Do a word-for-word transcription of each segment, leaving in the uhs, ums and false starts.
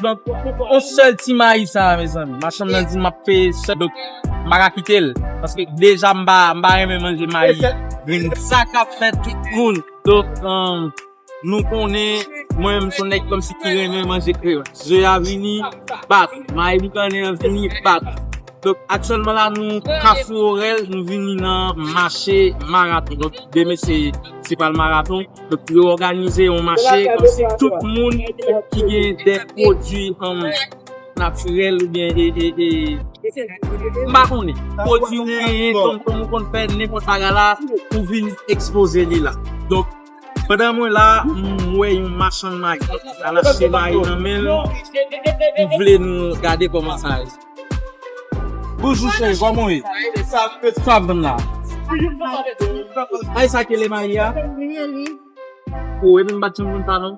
Donk, yon sèl ti mayi sa, mezanmi. Machann nan di m ap peye sèl. Donk, m pa ka kite l. Paske deja m pa, m pa renmen manje mayi grenn. Sa k ap fèt tout moun. Donk, um, nou konnen, mwen menm se yon nèg kòmsi ki renmen manje kreyòl. Ze a vini, bat. Mayi boukannen an vini, bat. Donk, aktyèlman la, nou Kafou Orèl, nou vini nan mache maraton. Donk, demen se, se pral maraton. Donk, yo òganize yon mache kòmsi tout moun ki gen de pwodui, um, natirèl oubyen, e, e, e, m pa konnen. Pwodui ou genyen, kòm, kòm ou konn fè nenpòt bagay la, ou vin ekspoze li la. Donk, pandan mwen la, m wè yon machann mayi. Al achte mayi nan men l. M vle nou gade kòman sa ye. Bonjou, cheri, kòman w ye? Sa w ap vann la? Ay, sa ki rele mayi a? Wi, wi. O, epi m pa t janm konn sa, non.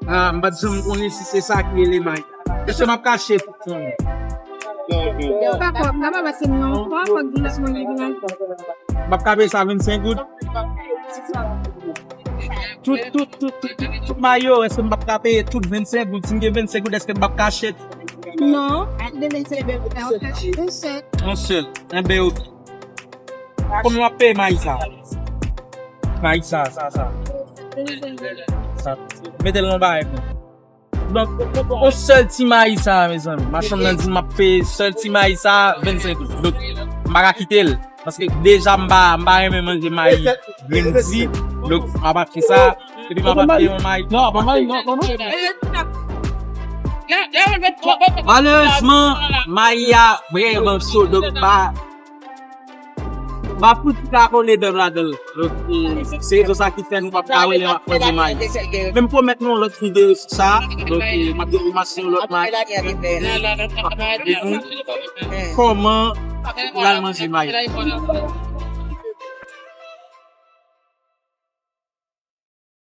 Ah, m pa t janm konnen si se sa ki rele mayi. Èske m ap kache tout moun? Papa, papa, pase m yon fwa, fòk di lòt moun li vin. M ap ka peye sa vennsenk goud? Tout, tout, tout, tout, tout, tout mayi yo, èske m p ap ka peye tout vennsenk goud? Si m gen vennsenk goud, èske m p ap ka achte? Non, de vennsenk goud, yon sèl. Yon sèl. Enben, oke. Kòman w ap peye mayi sa? Mayi sa, sa, sa. Sa. Mete l nan bagay pou. Donk, yon sèl ti mayi sa, mezanmi. Machann nan di m ap peye sèl ti mayi sa vennsenk goud. Donk, m pa ka kite l. Paske deja m pa, m pa renmen manje mayi grenn di. Donk, m ap achte sa. Epi m ap achte yon mayi. Non, pa mayi, non, non, non. Malerezman, mayi a vrèman cho. Donk, pa M ap fout kakole dan m ladan l. Donk, e, se rezon sa ki fè nou p ap ka wè lè m ap manje mayi. Men m pwomèt nou yon lòt videyo sou sa. Donk, e, m ap demande yon lòt mayi. M ap mande nou kòman pou n al manje mayi.